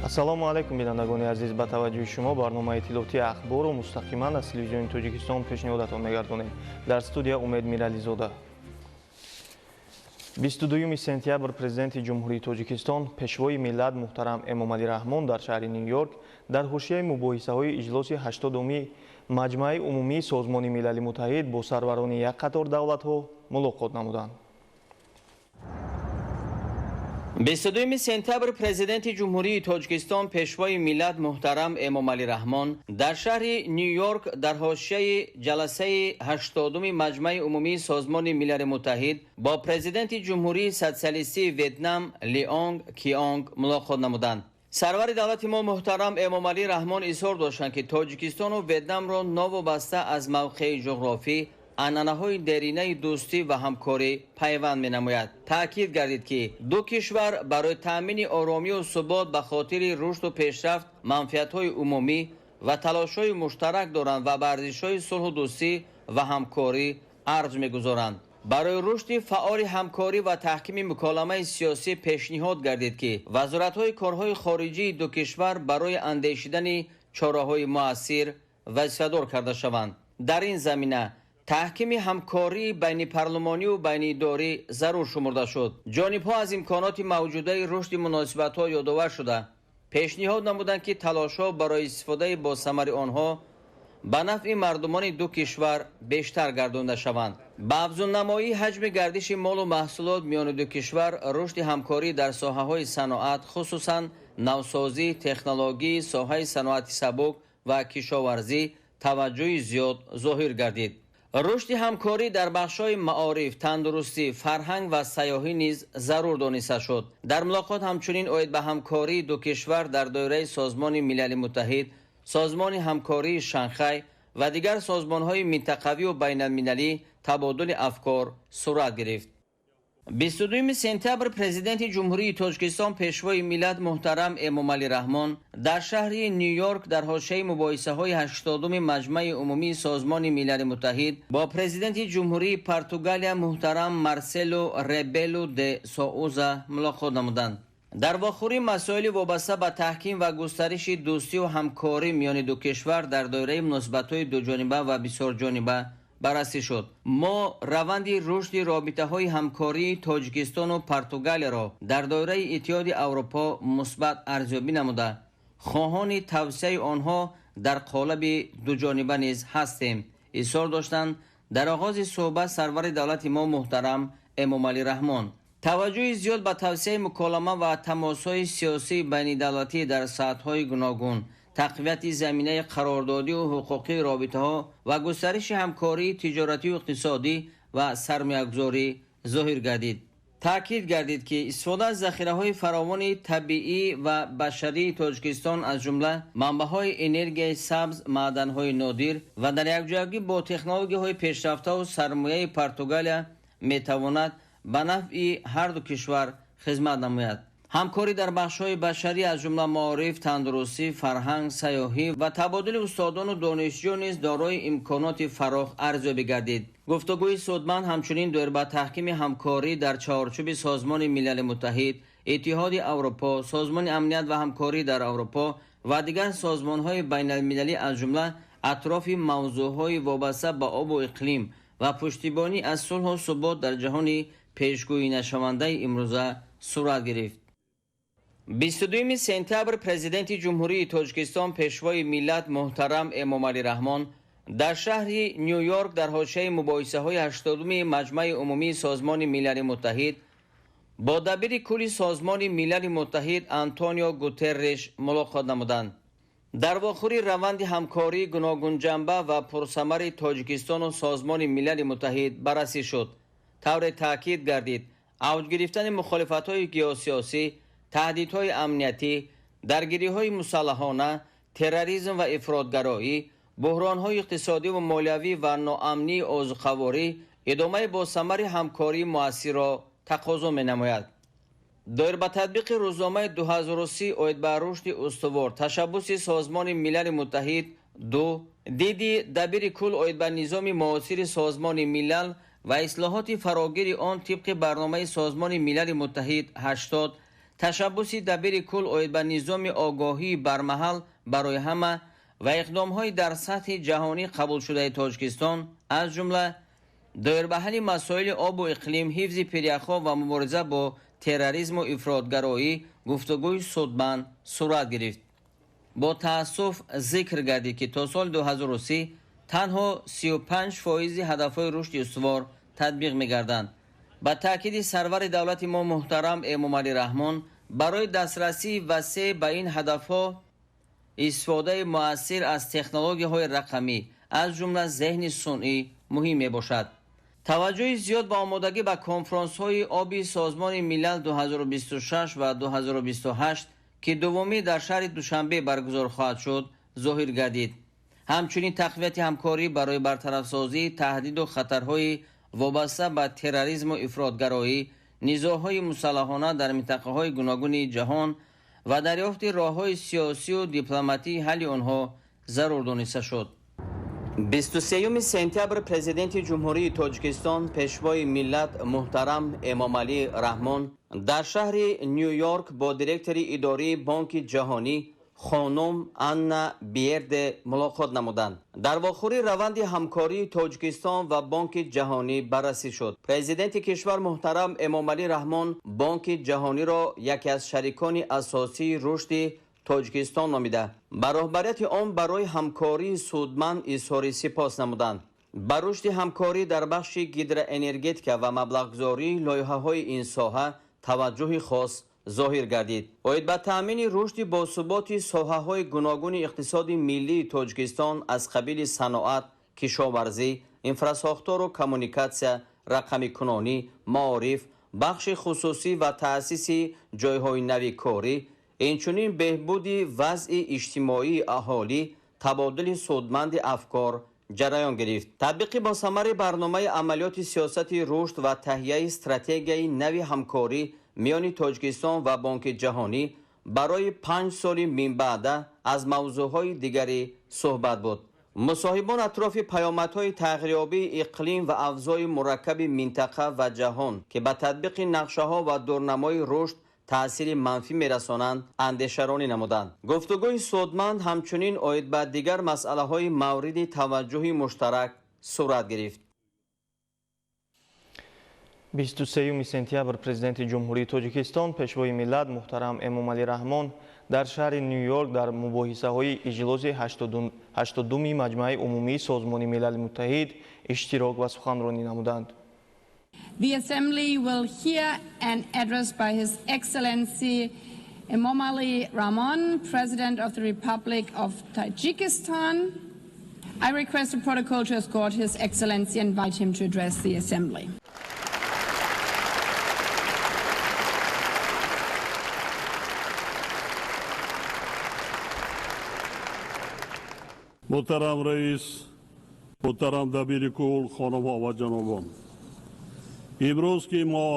Ассалому алайкум, бинандагони азиз. Ба таваҷҷӯҳи шумо барномаи иттилоотии Ахборро мустақиман аз Телевизиони Тоҷикистон пешниҳодатон мегардонем. Дар студия Умед Мирализода. 22 сентябр Президенти Ҷумҳурии Тоҷикистон, Пешвои миллат муҳтарам Эмомалӣ Раҳмон дар шаҳри Ню Йорк дар ҳошияи мубоҳисаҳои иҷлоси 80-уми Маҷмааи Умумии Созмони Милали Муттаҳид бо сарварони як қатор давлатҳо мулоқот намуданд. 22 сентябр Президенти Ҷумҳурии Тоҷикистон, Пешвои миллат муҳтарам Эмомалӣ Раҳмон дар шаҳри Ню-Йорк дар ҳошияи ҷаласаи 80-уми Маҷмаи Умумии Созмони Милали Муттаҳид бо Президенти Ҷумҳурии Социалистии Ветнам Леонг Кионг мулоқот намуданд. Сарвари давлати мо муҳтарам Эмомалӣ Раҳмон изҳор доштанд, ки Тоҷикистону Ветнамро новобаста аз мавқеи ҷуғрофӣ анъанаҳои деринаи дӯстӣ ва ҳамкорӣ пайванд менамояд. Таъкид гардид, ки ду кишвар барои таъмини оромию субот ба хотири рушду пешрафт манфиатҳои умумӣ ва талошҳои муштарак доранд ва ба арзишҳои сулҳу дӯстӣ ва ҳамкорӣ арҷ мегузоранд. Барои рушди фаъоли ҳамкорӣ ва таҳкими муколамаи сиёсӣ пешниҳод гардид, ки вазоратҳои корҳои хориҷии ду кишвар барои андешидани чораҳои муассир вазифадор карда шаванд. Дар ин замина таҳкими ҳамкории байнипарлумонию байниидорӣ зарур шумурда шуд. Ҷонибҳо аз имконоти мавҷудаи рушди муносибатҳо ёдовар шуда, пешниҳод намуданд, ки талошҳо барои истифодаи босамари онҳо ба нафъи мардумони ду кишвар бештар гардонда шаванд. Ба афзуннамоии ҳаҷми гардиши молу маҳсулот миёни ду кишвар, рушди ҳамкорӣ дар соҳаҳои саноат, хусусан навсозӣ, технологии соҳаи саноати сабук ва кишоварзӣ таваҷҷӯҳи зиёд зоҳир гардид. Рушди ҳамкорӣ дар бахшҳои маориф, тандурустӣ, фарҳанг ва сайёҳӣ низ зарур дониста шуд. Дар мулоқот ҳамчунин оид ба ҳамкории ду кишвар дар доираи Созмони Милали Муттаҳид, Созмони ҳамкории Шанхай ва дигар созмонҳои минтақавию байналмилалӣ табодули афкор сурат гирифт. 22 сентябр Президенти Ҷумҳурии Тоҷикистон, Пешвои миллат муҳтарам Эмомалӣ Раҳмон дар шаҳри Ню-Йорк дар ҳошияи мубоҳисаҳои 80-уми Маҷмаи Умумии Созмони Милали Муттаҳид бо Президенти Ҷумҳурии Португалия муҳтарам Марсело Ребелу де Соуза мулоқот намуданд. Дар вохӯрӣ масоили вобаста ба таҳким ва густариши дӯстию ҳамкорӣ миёни ду кишвар дар доираи муносибатҳои дуҷониба ва бисёрҷониба баррасӣ шуд. Мо раванди рушди робитаҳои ҳамкории Тоҷикистону Португалияро дар доираи Иттиҳоди Аврупо мусбат арзёбӣ намуда, хоҳони тавсеаи онҳо дар қолаби дуҷониба низ ҳастем, изҳор доштанд дар оғози суҳбат сарвари давлати мо муҳтарам Эмомалӣ Раҳмон. Таваҷҷӯҳи зиёд ба тавсеаи муколама ва тамосҳои сиёсии байнидавлатӣ дар сатҳҳои гуногун, тақвияти заминаи қарордодию ҳуқуқии робитаҳо ва густариши ҳамкории тиҷоратию иқтисодӣ ва сармоягузорӣ зоҳир гардид. Таъкид гардид, ки истифода аз захираҳои фаровони табиӣ ва башарии Тоҷикистон, аз ҷумла манбаъҳои энергияи сабз, маъданҳои нодир ва дар якҷоягӣ бо технологияҳои пешрафтаву сармояи Португалия метавонад ба нафъи ҳарду кишвар хизмат намояд. Ҳамкорӣ дар бахшҳои башарӣ, аз ҷумла маориф, тандурустӣ, фарҳанг, сайёҳӣ ва табодули устодону донишҷӯ низ дорои имконоти фарох арзёбӣ гардид. Гуфтугӯи судманд ҳамчунин доир ба таҳкими ҳамкорӣ дар чаҳорчӯби Созмони Милали Муттаҳид, Иттиҳоди Аврупо, Созмони амният ва ҳамкорӣ дар Аврупо ва дигар созмонҳои байналмилалӣ, аз ҷумла атрофи мавзӯъҳои вобаста ба обу иқлим ва пуштибонӣ аз сулҳу субот дар ҷаҳони пешгӯинашавандаи имрӯза сурат гирифт. 22 сентябр Президенти Ҷумҳурии Тоҷикистон, Пешвои миллат муҳтарам Эмомалӣ Раҳмон дар шаҳри Ню-Йорк дар ҳошияи мубоҳисаҳои 80-уми Маҷмаи Умумии Созмони Милали Муттаҳид бо дабири кулли Созмони Милали Муттаҳид Антонио Гутерреш мулоқот намуданд. Дар вохӯрӣ раванди ҳамкории гуногунҷанба ва пурсамари Тоҷикистону Созмони Милали Муттаҳид баррасӣ шуд. Тавре таъкид гардид, авҷ гирифтани мухолифатҳои геосиёсӣ, таҳдидҳои амниятӣ, даргириҳои мусаллаҳона, терроризм ва ифротгароӣ, буҳронҳои иқтисодиву молиявӣ ва ноамнии озуқаворӣ идомаи босамари ҳамкории муассирро тақозо менамояд. Доир ба татбиқи рӯзномаи 2030 оид ба рушди устувор, ташаббуси Созмони Милали Муттаҳид ду диди дабири кул оид ба низоми муосири Созмони Милал ва ислоҳоти фарогири он тибқи барномаи Созмони Милали Муттаҳид 80. Ташаббуси дабири кулл оид ба низоми огоҳии бармаҳал барои ҳама ва иқдомҳои дар сатҳи ҷаҳонӣ қабулшудаи Тоҷикистон, аз ҷумла доир ба ҳалли масоили обу иқлим, ҳифзи пиряхҳо ва мубориза бо терроризму ифротгароӣ гуфтугӯи судманд сурат гирифт. Бо таассуф зикр гардид, ки то соли 2030 танҳо 35% ҳадафҳои рушди устувор татбиқ мегарданд. Ба таъкиди сарвари давлати мо муҳтарам Эмомалӣ Раҳмон, барои дастрасии васеъ ба ин ҳадафҳо истифодаи муассир аз технологияҳои рақамӣ, аз ҷумла зеҳни сунъӣ, муҳим мебошад. Таваҷҷӯҳи зиёд ба омодагӣ ба конфронсҳои оби Созмони Милал 2026 ва 2028, ки дуввумӣ дар шаҳри Душанбе баргузор хоҳад шуд, зоҳир гардид. Ҳамчунин тақвияти ҳамкорӣ барои бартарафсозии таҳдиду хатарҳои вобаста ба терроризму ифротгароӣ, низоъҳои мусаллаҳона дар минтақаҳои гуногуни ҷаҳон ва дарёфти роҳҳои сиёсию дипломатии ҳалли онҳо зарур дониста шуд. 23 сентябр Президенти Ҷумҳурии Тоҷикистон, Пешвои миллат муҳтарам Эмомалӣ Раҳмон дар шаҳри Ню-Йорк бо директори идории Бонки Ҷаҳонӣ хонум Анна Биерде мулоқот намуданд. Дар вохӯрӣ раванди ҳамкории Тоҷикистон ва Бонки Ҷаҳонӣ баррасӣ шуд. Президенти кишвар муҳтарам Эмомалӣ Раҳмон Бонки Ҷаҳониро яке аз шарикони асосии рушди Тоҷикистон номида, ба роҳбарияти он барои ҳамкории судманд изҳори сипос намуданд. Ба рушди ҳамкорӣ дар бахши гидроэнергетика ва маблағгузории лоиҳаҳои ин соҳа таваҷҷӯҳи хос зоҳир гардид. Оид ба таъмини рушди босуботи соҳаҳои гуногуни иқтисоди миллии Тоҷикистон аз қабили саноат, кишоварзӣ, инфрасохтору коммуникатсия, рақамикунонӣ, маориф, бахши хусусӣ ва таъсиси ҷойҳои нави корӣ, инчунин беҳбуди вазъи иҷтимоии аҳолӣ, табодули судманди афкор ҷараён гирифт. Татбиқи босамари барномаи амалиёти сиёсати рушд ва таҳияи стратегияи нави ҳамкорӣ миёни Тоҷикистон ва Бонки Ҷаҳонӣ барои 5 соли минбаъда аз мавзӯъҳои дигари суҳбат буд. Мусоҳибон атрофи паёмадҳои тағйирёбии иқлим ва авзои мураккаби минтақа ва ҷаҳон, ки ба татбиқи нақшаҳо ва дурнамои рушд таъсири манфӣ мерасонанд, андешаронӣ намуданд. Гуфтугӯи судманд ҳамчунин оид ба дигар масъалаҳои мавриди таваҷҷӯҳи муштарак сурат гирифт. 23 сентябр Президенти Ҷумҳурии Тоҷикистон, Пешвои миллат муҳтарам Эмомалӣ Раҳмон дар шаҳри Ню-Йорк дар мубоҳисаҳои иҷлоси 82-ми Маҷмааи Умумии Созмони Милали Муттаҳид иштирок ва суханронӣ намуданд. The Assembly will hear an address by His Excellency Emomali Rahmon, President of the Republic of Tajikistan. I request the protocol to escort His Excellency and invite him to address the Assembly. Муҳтарам раис, муҳтарам дабири кулл, хонумҳо ва ҷанобон. Имрӯз ки мо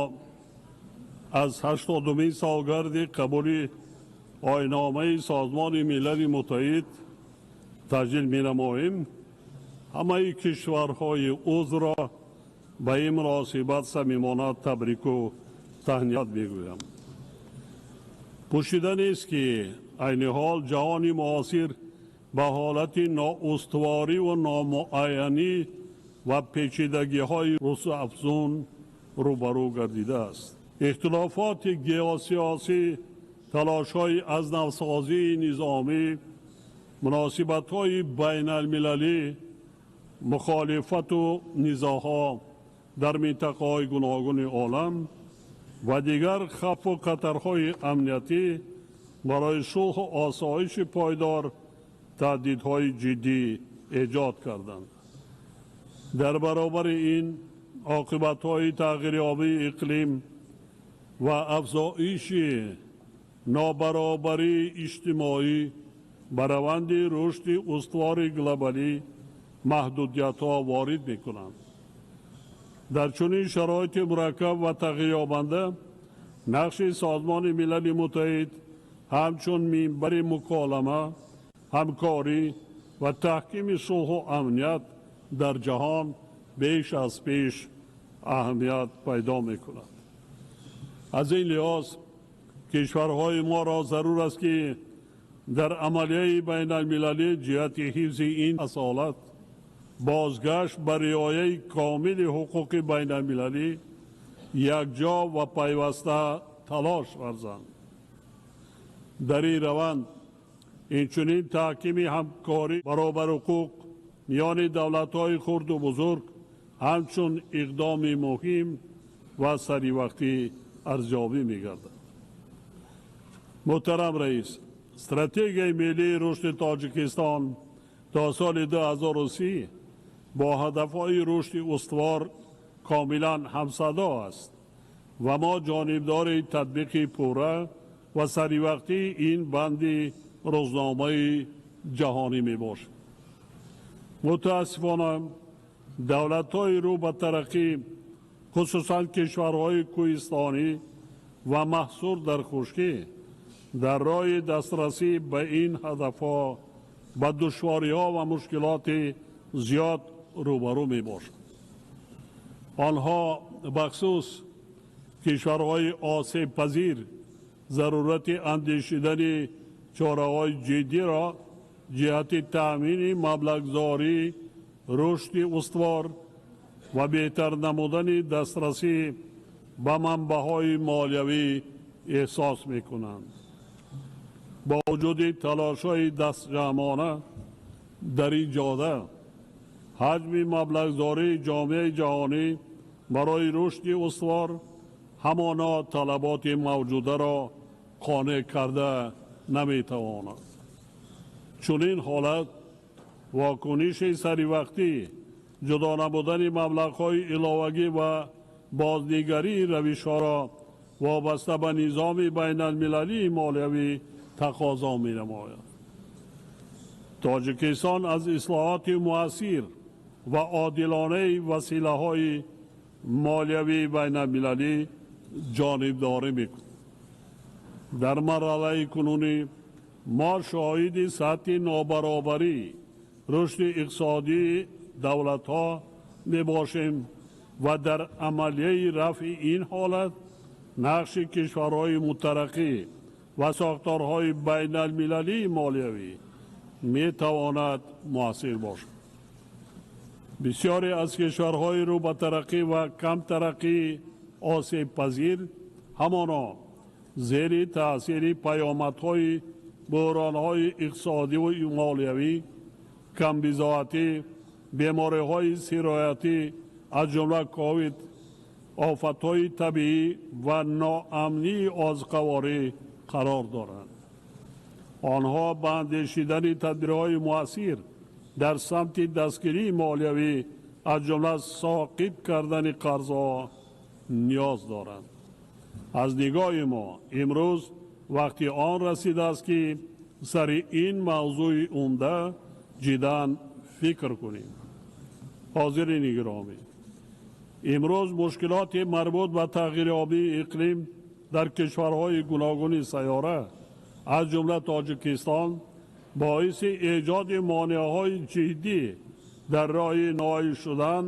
аз 80-умин солгарди қабули оинномаи Созмони Милали Муттаҳид таҷлил менамоем, ҳамаи кишварҳои узвро ба ин муносибат самимона табрику таҳният мегӯям. Пӯшида нест, ки айни ҳол ҷаҳони муосир ба ҳолати ноустувориву номуайянӣ ва печидагиҳои рӯзафзун рӯбарӯ гардидааст. Ихтилофоти геосиёсӣ, талошҳои аз навсозии низомӣ, муносибатҳои байналмилалӣ, мухолифату низоъҳо дар минтақаҳои гуногуни олам ва дигар хавфу хатарҳои амниятӣ барои сулҳу осоиши пойдор таҳдидҳои ҷиддӣ эҷод карданд. Дар баробари ин оқибатҳои тағйирёбии иқлим ва афзоиши нобаробарии иҷтимоӣ ба раванди рушди устувори глобалӣ маҳдудиятҳо ворид мекунанд. Дар чунин шароити мураккаб ва тағйирёбанда нақши Созмони Милали Муттаҳид ҳамчун минбари муколама, ҳамкорӣ ва таҳкими сулҳу амният дар ҷаҳон беш аз пеш аҳамият пайдо мекунад. Аз ин лиҳоз Кишварҳои моро зарур аст, ки дар амалияи байналмилалӣ ҷиҳати ҳифзи ин асолат, бозгашт ба риояи комили ҳуқуқи байналмилалӣ якҷо ва пайваста талош варзанд. Дар ин раванд инчунин таҳкими ҳамкорӣ баробарҳуқуқ миёни давлатҳои хурду бузург ҳамчун иқдоми муҳим ва саривақтӣ арзёбӣ мегардад. Муҳтарам раис, стратегияи миллии рушди Тоҷикистон то соли 2030 бо ҳадафҳои рушди устувор комилан ҳамсадо аст ва мо ҷонибдори татбиқи пурра ва саривақтии ин банди рӯзномаи ҷаҳонӣ мебошем. Мутаассифона, давлатҳои рӯ ба тараққӣ, хусусан кишварҳои кӯҳистонӣ ва маҳсур дар хушкӣ, дар роҳи дастрасӣ ба ин ҳадафҳо ба душвориҳо ва мушкилоти зиёд рӯбарӯ мебошанд. Онҳо, бахусус кишварҳои осебпазир, зарурати андешидани чораҳои ҷиддиро ҷиҳати таъмини маблағгузорӣ, рушди устувор ва беҳтар намудани дастрасӣ ба манбаъҳои молиявӣ эҳсос мекунанд. Бо вуҷуди талошҳои дастҷамъона дар ин ҷода, ҳаҷми маблағгузории ҷомеаи ҷаҳонӣ барои рушди устувор ҳамоно талаботи мавҷударо қонеъ карда наметавонад. Чунин ҳолат вокуниши саривақтӣ, ҷудо намудани маблағҳои иловагӣ ва бознигарии равишҳоро вобаста ба низоми байналмилалии молиявӣ тақозо менамояд. Тоҷикистон аз ислоҳоти муассир ва одилонаи василаҳои молиявии байналмилалӣ ҷонибдорӣ мекунад. Дар марҳалаи кунунӣ мо шоҳиди сатҳи нобаробарӣ рушди иқтисодии давлатҳо мебошем ва дар амалияи рафъи ин ҳолат нақши кишварҳои мутараққӣ ва сохторҳои байналмилалии молиявӣ метавонад муассир бошад. Бисёре аз кишварҳои рӯ ба тараққӣ ва камтараққӣ осебпазир ҳамоно зери таъсири паёмадҳои буҳронҳои иқтисодиву молиявӣ, камбизоатӣ, бемориҳои сироятӣ, аз ҷумла ковид, офатҳои табиӣ ва ноамнии озуқаворӣ қарор доранд. Онҳо ба андешидани тадбирҳои муассир дар самти дастгирии молиявӣ, аз ҷумла соқит кардани қарзҳо ниёз доранд. Аз нигоҳи мо имрӯз вақти он расидааст, ки сари ин мавзӯи умда ҷиддан фикр кунем. Ҳозирини гиромӣ, имрӯз мушкилоти марбут ба тағйирёбии иқлим дар кишварҳои гуногуни сайёра, аз ҷумла Тоҷикистон, боиси эҷоди монеаҳои ҷиддӣ дар роҳи ноил шудан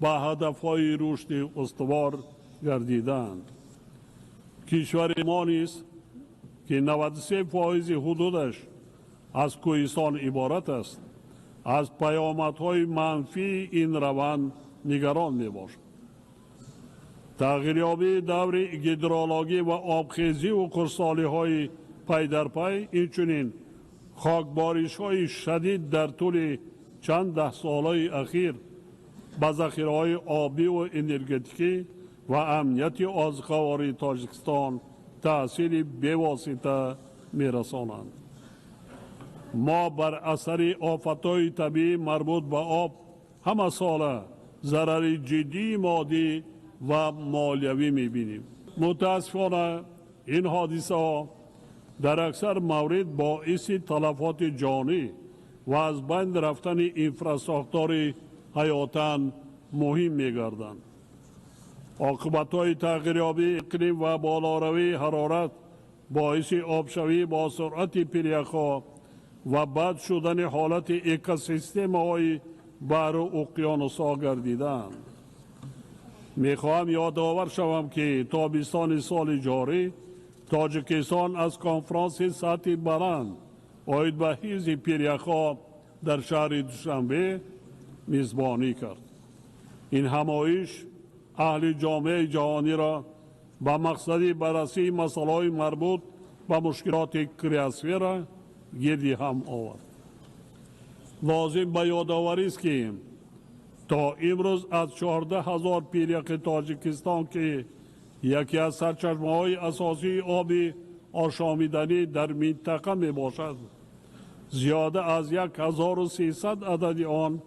ба ҳадафҳои рушди устувор гардиданд. Кишвари мо низ, ки 93 фоизи ҳудудаш аз кӯҳистон иборат аст, аз паёмадҳои манфии ин раванд нигарон мебошад. Тағйирёбии даври гидрологӣ ва обхезиву хушксолиҳои пай дар пай, инчунин хокборишҳои шадид дар тӯли чанд даҳсолаи ахир ба захираҳои обиву энергетикӣ ва амнияти озуқавории Тоҷикистон таъсири бевосита мерасонанд. Мо бар асари офатҳои табиӣ марбут ба об ҳамасола зарари ҷиддии моддӣ ва молиявӣ мебинем. Мутаассифона, ин ҳодисаҳо дар аксар маврид боиси талафоти ҷонӣ ва аз байн рафтани инфрасохтори ҳаётан муҳим мегарданд. Оқибатҳои тағйирёбии иқлим ва болоравии ҳарорат боиси обшавӣ бо суръати пиряхҳо ва бад шудани ҳолати экосистемаҳои баҳру уқёнусҳо гардидаанд. Мехоҳам ёдовар шавам, ки тобистони соли ҷорӣ Тоҷикистон аз конфронси сатҳи баланд оид ба ҳифзи пиряхҳо дар шаҳри Душанбе мизбонӣ кард. Ин ҳамоиш аҳли ҷомеаи ҷаҳониро ба мақсади баррасии масъалаҳои марбут ба мушкилоти криосфера гирди ҳам овард. Лозим ба ёдоварист, ки то имрӯз аз 14 000 пиряхи Тоҷикистон, ки яке аз сарчашмаҳои асосии оби ошомиданӣ дар минтақа мебошад, зиёда аз 1300 адади он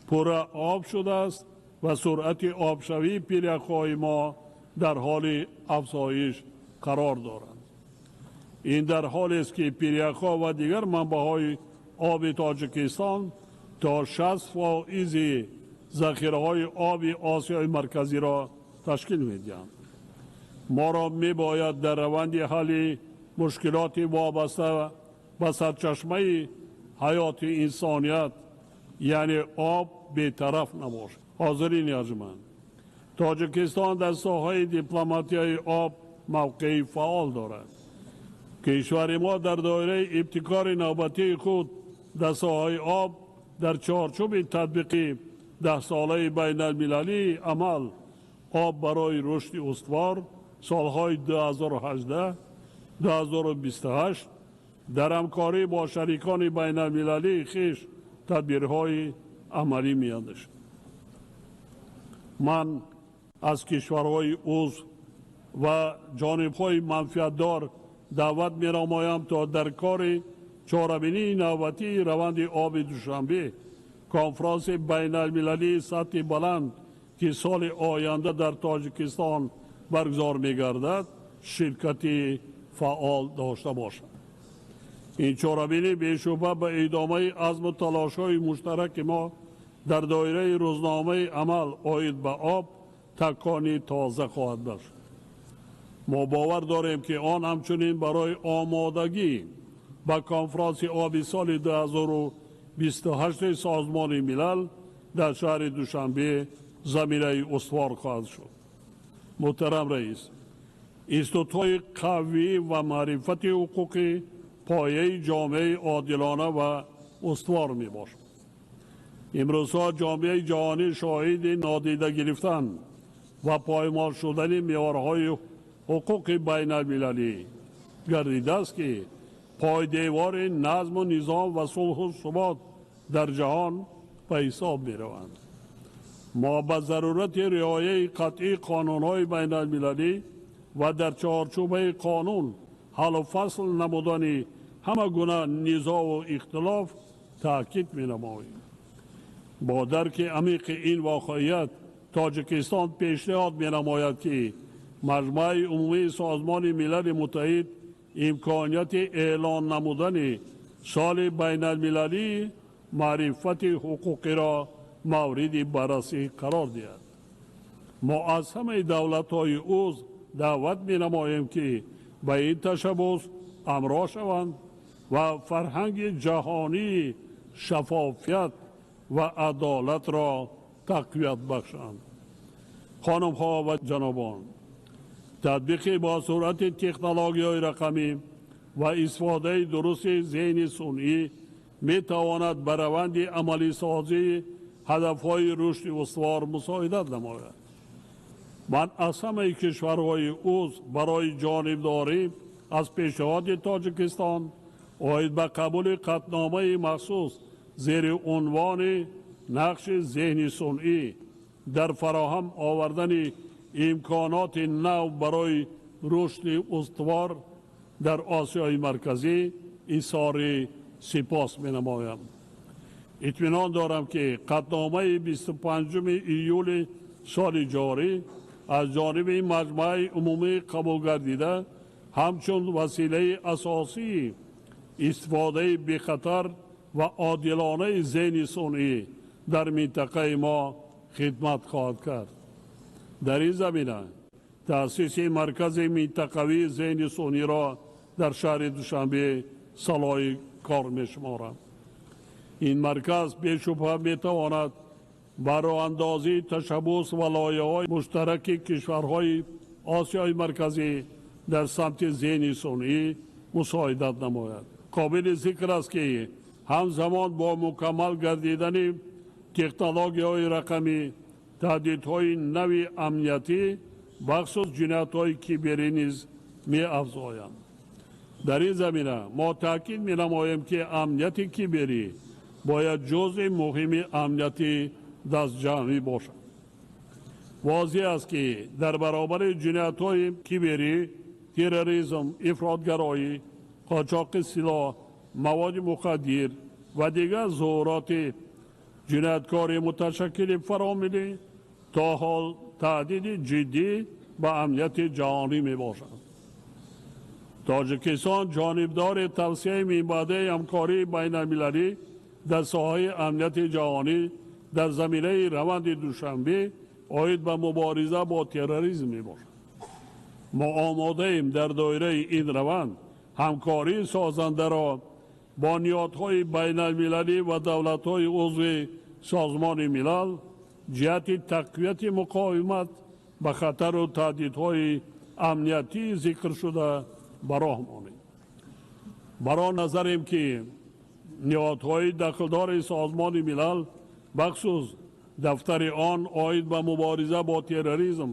пурра об шудааст ва суръати обшавии пиряхҳои мо дар ҳоли афзоиш қарор дорад. Ин дар ҳолест, ки пиряхҳо ва дигар манбаъҳои оби Тоҷикистон то 60% захираҳои оби Осиёи Марказиро ташкил медиҳанд. Моро мебояд дар раванди ҳалли мушкилоти вобаста ба сарчашмаи ҳаёти инсоният, яъне об, бетараф набошад. Ҳозирини арҷманд, Тоҷикистон дар соҳаи дипломатияи об мавқеи фаъол дорад. Кишвари мо дар доираи ибтикори навбатии худ дар соҳаи об дар чорчӯби татбиқи даҳсолаи байналмилалии амал «Об барои рушди устувор» солҳои 2018-2028 дар ҳамкорӣ бо шарикони байналмилалии хеш тадбирҳои амалӣ меандешад. Ман аз кишварҳои узв ва ҷонибҳои манфиатдор даъват менамоям, то дар кори чорабинии навбатии раванди оби Душанбе, конфронси байналмилалии сатҳи баланд, ки соли оянда дар Тоҷикистон баргузор мегардад, ширкати фаъол дошта бошад. Ин чорабинӣ бешубҳа ба идомаи азму талошҳои муштараки мо дар доираи рӯзномаи амал оид ба об такони тоза хоҳад бахшид. Мо бовар дорем, ки он ҳамчунин барои омодагӣ ба конфронси оби соли 2028 Созмони Милал дар шаҳри Душанбе заминаи устувор хоҳад шуд. Муҳтарам раис, институтҳои қавӣ ва маърифати ҳуқуқӣ пояи ҷомеаи одилона ва устувор мебошад. Имрӯзҳо ҷомеаи ҷаҳонӣ шоҳиди нодида гирифтан ва поймол шудани меъёрҳои ҳуқуқи байналмилалӣ гардидааст, ки пойдевори назму низом ва сулҳу субот дар ҷаҳон ба ҳисоб мераванд. Мо ба зарурати риояи қатъии қонунҳои байналмилалӣ ва дар чорчӯбаи қонун ҳаллу фасл намудани ҳама гуна низову ихтилоф таъкид менамоем. Бо дарки амиқи ин воқеият, Тоҷикистон пешниҳод менамояд, ки Маҷмаи Умумии Созмони Милали Муттаҳид имконияти эълон намудани соли байналмилалии маърифати ҳуқуқиро мавриди баррасӣ қарор диҳад. Мо аз ҳамаи давлатҳои узв даъват менамоем, ки ба ин ташаббус ҳамроҳ шаванд ва фарҳанги ҷаҳонии шаффофият ва адолатро тақвият бахшанд. Хонумҳо ва ҷанобон, татбиқи бо суръати технологияҳои рақамӣ ва истифодаи дурусти зеҳни сунъӣ метавонад ба раванди амалисозии ҳадафҳои рушди устувор мусоидат намояд. Ман аз ҳамаи кишварҳои узв барои ҷонибдорӣ аз пешниҳоди Тоҷикистон оид ба қабули қатъномаи махсус зери унвони «Нақши зеҳни сунъӣ дар фароҳам овардани имконоти нав барои рушди устувор дар Осиёи Марказӣ» изҳори сипос менамоям. Итминон дорам, ки қатъномаи 25 июли соли ҷорӣ аз ҷониби Маҷмаи Умумӣ қабул гардида ҳамчун василаи асосии истифодаи бехатар ва одилонаи зеҳни сунъӣ дар минтақаи мо хидмат хоҳад кард. Дар ин замина таъсиси маркази минтақавии зеҳни сунъиро дар шаҳри Душанбе салоҳи кор мешуморам. Ин марказ бешубҳа метавонад ба роҳандозии ташаббус ва лоиҳаҳои муштараки кишварҳои Осиёи Марказӣ Дар самти зеҳни сунъӣ мусоидат намояд. Қобили зикр аст, ки ҳамзамон бо мукаммал гардидани технологияҳои рақамӣ, таҳдидҳои нави амниятӣ, бахусус ҷиноятҳои киберӣ низ меафзоянд. Дар ин замина мо таъкид менамоем, ки амнияти киберӣ бояд ҷузъи муҳими амнияти дастҷамъӣ бошад. Возеҳ аст, ки дар баробари ҷиноятҳои киберӣ терроризм, ифротгароӣ, қочоқи силоҳ, маводи мухаддир ва дигар зуҳуроти ҷинояткори муташаккили фаромиллӣ то ҳол таҳдиди ҷиддӣ ба амнияти ҷаҳонӣ мебошанд. Тоҷикистон ҷонибдори тавсеаи минбаъдаи ҳамкории байналмилалӣ дар соҳаи амнияти ҷаҳонӣ дар заминаи раванди Душанбе оид ба мубориза бо терроризм мебошад. Мо омодаем дар доираи ин раванд ҳамкории созандаро бо ниҳодҳои байналмилалӣ ва давлатҳои узви Созмони Милал ҷиҳати тақвияти муқовимат ба хатару таҳдидҳои амниятии зикршуда ба роҳ монем. Бар он назарем, ки ниҳодҳои дахлдори Созмони Милал, бахусус дафтари он оид ба мубориза бо терроризм,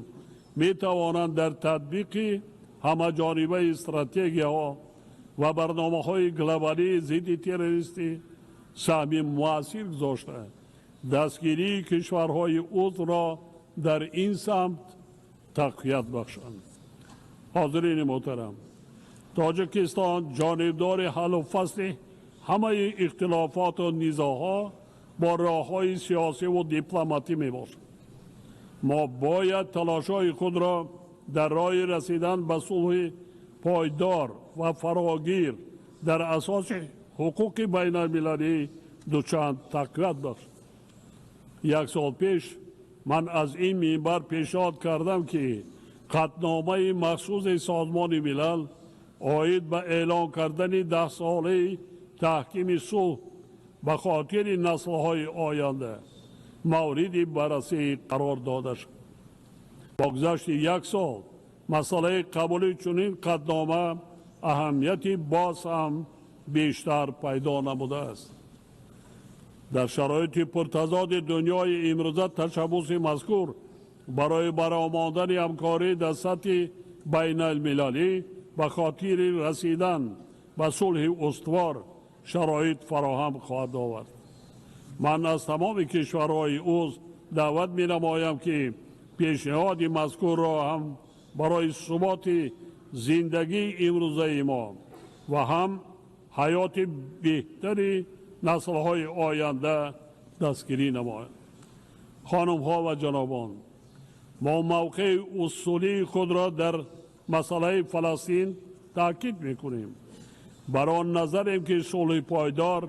метавонанд дар татбиқи ҳамаҷонибаи стратегияҳо ва барномаҳои глобалии зидди террористӣ саҳми муассир гузошта, дастгирии кишварҳои узвро дар ин самт тақвият бахшанд. Ҳозирини муҳтарам, Тоҷикистон ҷонибдори ҳаллу фасли ҳамаи ихтилофоту низоъҳо бо роҳҳои сиёсиву дипломатӣ мебошад. Мо бояд талошҳои худро дар роҳи расидан ба сулҳи пойдор ва фарогир дар асоси ҳуқуқи байналмилалӣ дучанд тақвият бахшем. Як сол пеш ман аз ин минбар пешниҳод кардам, ки қатъномаи махсуси Созмони Милал оид ба эълон кардани 10-солаи таҳкими сулҳ ба хотири наслҳои оянда мавриди баррасӣ қарор дода шуд. Бо гузашти як сол масъалаи қабули чунин қатънома аҳамияти боз ҳам бештар пайдо намудааст. Дар шароити пуртазоди дунёи имрӯза ташаббуси мазкур барои баромондани ҳамкорӣ дар сатҳи байналмилалӣ ба хотири расидан ба сулҳи устувор шароит фароҳам хоҳад овард. Ман аз тамоми кишварҳои узв даъват менамоям, ки пешниҳоди мазкурро ҳам барои суботи зиндагии имрӯзаи мо ва ҳам ҳаёти беҳтари наслҳои оянда дастгирӣ намоянд. Хонумҳо ва ҷанобон, мо мавқеи усулии худро дар масъалаи Фаластин таъкид мекунем. Бар он назарем, ки сулҳи пойдор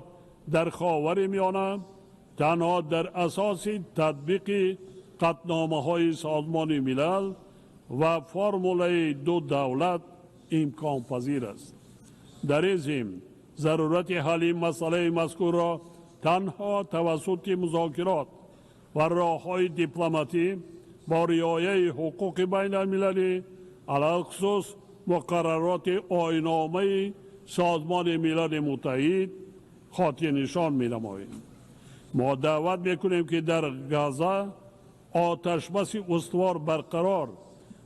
дар Ховари Миёна танҳо дар асоси татбиқи қатъномаҳои Созмони Милал ва формулаи ду давлат имконпазир аст. Дар ин зимн зарурати ҳалли масъалаи мазкурро танҳо тавассути музокирот ва роҳҳои дипломатӣ бо риояи ҳуқуқи байналмилалӣ, алалхусус муқаррароти оинномаи Созмони Милали Муттаҳид, хотирнишон менамоем. Мо даъват мекунем, ки дар Газа оташбаси устувор барқарор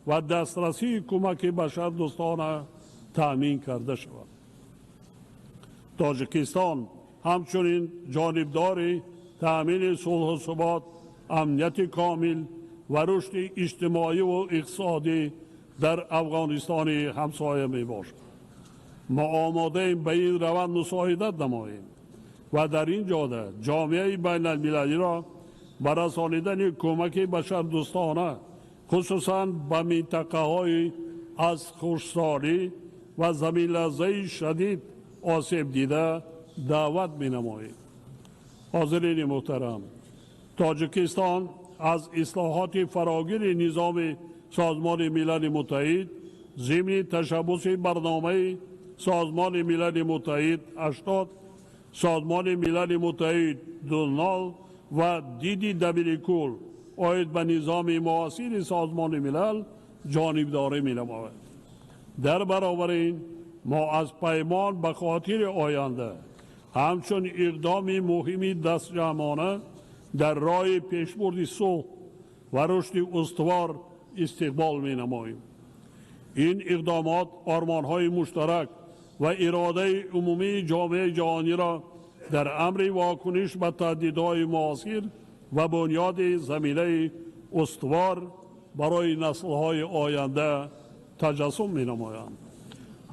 ва дастрасии кӯмаки башардӯстона таъмин карда шавад. Тоҷикистон ҳамчунин ҷонибдори таъмини сулҳу субот, амнияти комил ва рушди иҷтимоиву иқтисодӣ дар Афғонистони ҳамсоя мебошад. Мо омодаем ба ин раванд мусоидат намоем ва дар ин ҷода ҷомеаи байналмилалиро ба расонидани кӯмаки башардӯстона, хусусан ба минтақаҳои аз хушксолӣ ва заминларзаи шадид осеб дида, даъват менамоем. Ҳозирини муҳтарам, Тоҷикистон аз ислоҳоти фарогири низоми Созмони Милали Муттаҳид зимни ташаббуси барномаи Созмони Милали Муттаҳид 80, Созмони Милали Муттаҳид 00 ва диди Дабиркул оид ба низоми муосири Созмони Милал ҷонибдорӣ менамояд. Дар баробари ин мо аз паймон ба хотири оянда ҳамчун иқдоми муҳими дастҷамъона дар роҳи пешбурди сулҳ ва рушди устувор истиқбол менамоем. Ин иқдомот ормонҳои муштарак ва иродаи умумии ҷомеаи ҷаҳониро дар амри вокуниш ба таҳдидҳои муосир ва бунёди заминаи устувор барои наслҳои оянда таҷассум менамоянд.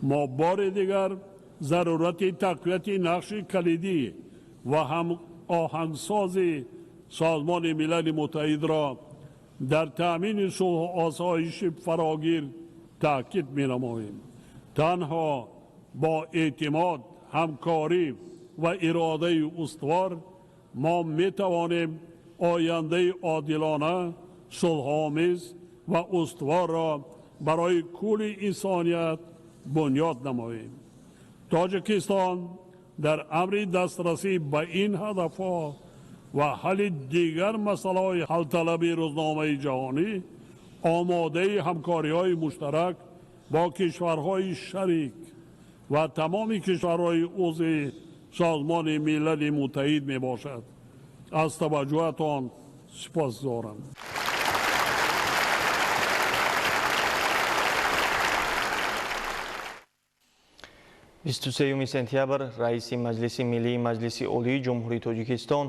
Мо бори дигар зарурати тақвияти нақши калидӣ ва ҳамоҳангсози Созмони Милали Муттаҳидро дар таъмини сулҳу осоиши фарогир таъкид менамоем. Танҳо бо эътимод, ҳамкорӣ ва иродаи устувор мо метавонем ояндаи одилона, сулҳомез ва устуворро барои кулли инсоният бунёд намоем. Тоҷикистон дар амри дастрасӣ ба ин ҳадафҳо ва ҳалли дигар масъалаҳои ҳалталаби рӯзномаи ҷаҳонӣ омодаи ҳамкориҳои муштарак бо кишварҳои шарик ва тамоми кишварҳои узви Созмони Милали Муттаҳид мебошад. Аз таваҷҷӯҳатон сипосгузорам. 23 сентябр раиси Маҷлиси Миллии Маҷлиси Олии Ҷумҳурии Тоҷикистон,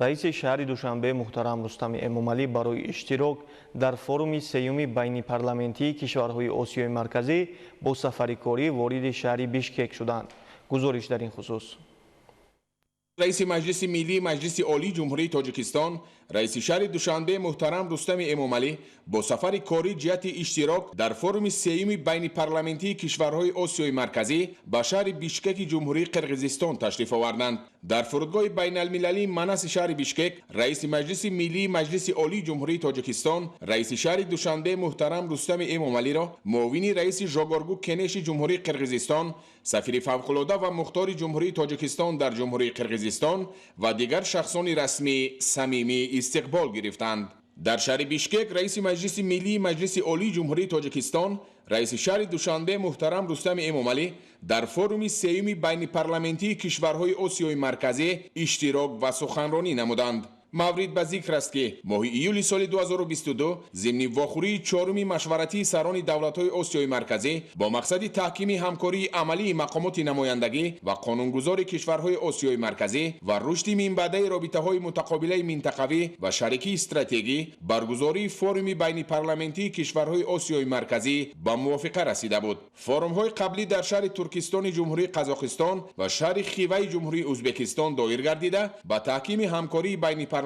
раиси шаҳри Душанбе муҳтарам Рустами Эмомалӣ барои иштирок дар форуми сеюми байнипарламентии кишварҳои Осиёи Марказӣ бо сафари корӣ вориди шаҳри Бишкек шуданд. Гузориш дар ин хусус. Раиси Маҷлиси Миллии Маҷлиси Олии Ҷумҳурии Тоҷикистон, раиси шаҳри Душанбе муҳтарам Рустами Эмомалӣ бо сафари корӣ ҷиҳати иштирок дар форуми сеюми байнипарламентии кишварҳои Осиёи Марказӣ ба шаҳри Бишкеки Ҷумҳурии Қирғизистон ташриф оварданд. Дар фурудгоҳи байналмилалии Манаси шаҳри Бишкек раиси Маҷлиси Миллии Маҷлиси Олии Ҷумҳурии Тоҷикистон, раиси шаҳри Душанбе муҳтарам Рустами Эмомалиро муовини раиси Жогоргу Кенеши Ҷумҳурии Қирғизистон, сафири фавқулода ва мухтори Ҷумҳурии Тоҷикистон дар Ҷумҳурии Қирғизистон ва дигар шахсони расмӣ самимӣ истиқбол гирифтанд. Дар шаҳри Бишкек раиси Маҷлиси Миллии Маҷлиси Олии Ҷумҳурии Тоҷикистон, раиси шаҳри Душанбе муҳтарам Рустами Эмомалӣ дар форуми сеюми байнипарламентии кишварҳои Осиёи Марказӣ иштирок ва суханронӣ намуданд. Маврид ба зикр аст, ки моҳи июли соли 2022 зимни вохӯрии чоруми машваратии сарони давлатҳои Осиёи Марказӣ бо мақсади таҳкими ҳамкории амалии мақомоти намояндагӣ ва қонунгузори кишварҳои Осиёи Марказӣ ва рушди минбаъдаи робитаҳои мутақобилаи минтақавӣ ва шарикии стратегӣ баргузории форуми байнипарламентии кишварҳои Осиёи Марказӣ ба мувофиқа расида буд. Форумҳои қаблӣ дар шаҳри Туркистони Ҷумҳурии Қазоқистон ва шаҳри Хиваи Ҷумҳурии Ӯзбекистон доир гардида ба таҳкими ҳамкории байнипарламентӣ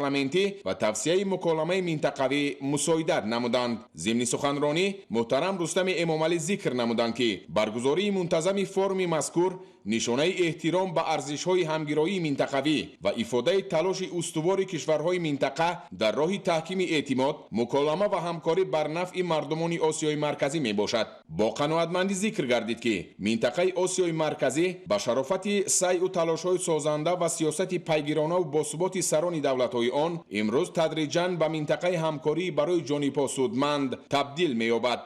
ва тавсияи муколамаи минтақавӣ мусоидат намуданд. Зимни суханронӣ муҳтарам Рустами Эмомалӣ зикр намуданд, ки баргузории мунтазами форуми мазкур нишонаи эҳтиром ба арзишҳои ҳамгироии минтақавӣ ва ифодаи талоши устувори кишварҳои минтақа дар роҳи таҳкими эътимод, муколама ва ҳамкорӣ бар нафъи мардумони Осиёи Марказӣ мебошад. Бо қаноатмандӣ зикр гардид, ки минтақаи Осиёи Марказӣ ба шарофати сайъу талошҳои созанда ва сиёсати пайгиронаву босуботи сарони давлатҳои он имрӯз тадриҷан ба минтақаи ҳамкорӣ барои ҷонибҳо судманд табдил меёбад.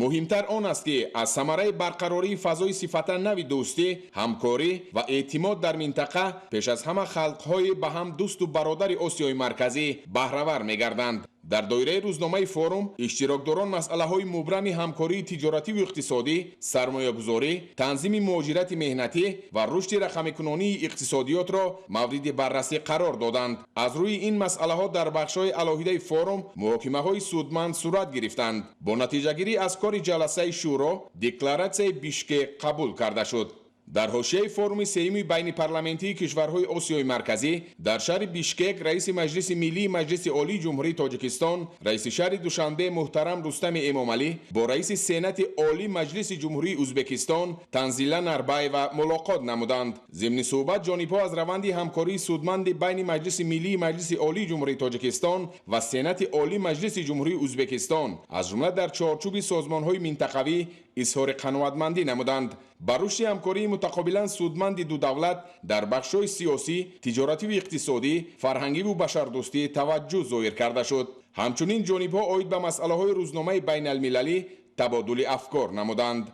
Муҳимтар он аст, ки аз самараи барқарории фазои сифатан нави дӯстӣ, ҳамкорӣ ва эътимод дар минтақа пеш аз ҳама халқҳои ба ҳам дӯсту бародари Осиёи Марказӣ баҳравар мегарданд. Дар доираи рӯзномаи форум иштирокдорон масъалаҳои мубрами ҳамкории тиҷоративу иқтисодӣ, сармоягузорӣ, танзими муҳоҷирати меҳнатӣ ва рушди рақамикунонии иқтисодиётро мавриди баррасӣ қарор доданд. Аз рӯи ин масъалаҳо дар бахшҳои алоҳидаи форум муҳокимаҳои судманд сурат гирифтанд. Бо натиҷагирӣ аз кори ҷаласаи шӯро декларатсияи Бишкек қабул карда шуд. Дар ҳошияи форуми сеюми байнипарламентии кишварҳои Осиёи Марказӣ дар шаҳри Бишкек раиси Маҷлиси Миллии Маҷлиси Олии Ҷумҳурии Тоҷикистон, раиси шаҳри Душанбе муҳтарам Рустами Эмомалӣ бо раиси Сенати Олии Маҷлиси Ҷумҳурии Ӯзбекистон Танзила Нарбаева мулоқот намуданд. Зимни суҳбат ҷонибҳо аз раванди ҳамкории судманди байни Маҷлиси Миллии Маҷлиси Олии Ҷумҳурии Тоҷикистон ва Сенати Олии Маҷлиси Ҷумҳурии Ӯзбекистон аз ҷумла дар чорчӯби созмонҳои минтақавӣ изҳори қаноатмандӣ намуданд. Ба рушди ҳамкории мутақобилан судманди ду давлат дар бахшҳои сиёсӣ, тиҷоративу иқтисодӣ, фарҳангиву башардӯстӣ таваҷҷӯҳ зоҳир карда шуд. Ҳамчунин ҷонибҳо оид ба масъалаҳои рӯзномаи байналмилалӣ табодули афкор намуданд.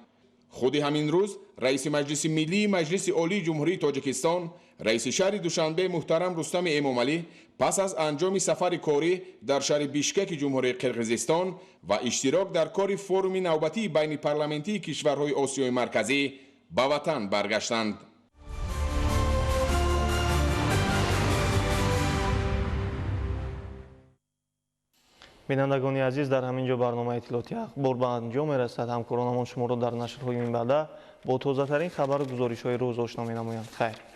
Худи ҳамин рӯз раиси Маҷлиси Миллии Маҷлиси Олии Ҷумҳурии Тоҷикистон, раиси шаҳри Душанбе муҳтарам Рустами Эмомалӣ пас аз анҷоми сафари корӣ дар шаҳри Бишкеки Ҷумҳурии Қирғизистон ва иштирок дар кори форуми навбатии байнипарламентии кишварҳои Осиёи Марказӣ ба ватан баргаштанд. Бинандагони азиз, дар ҳамин ҷо барномаи иттилоотии Ахбор ба анҷом мерасад. Ҳамкоронамон шуморо дар нашрҳои минбаъда бо тозатарин хабару гузоришҳои рӯз ошно менамоянд. Хайр.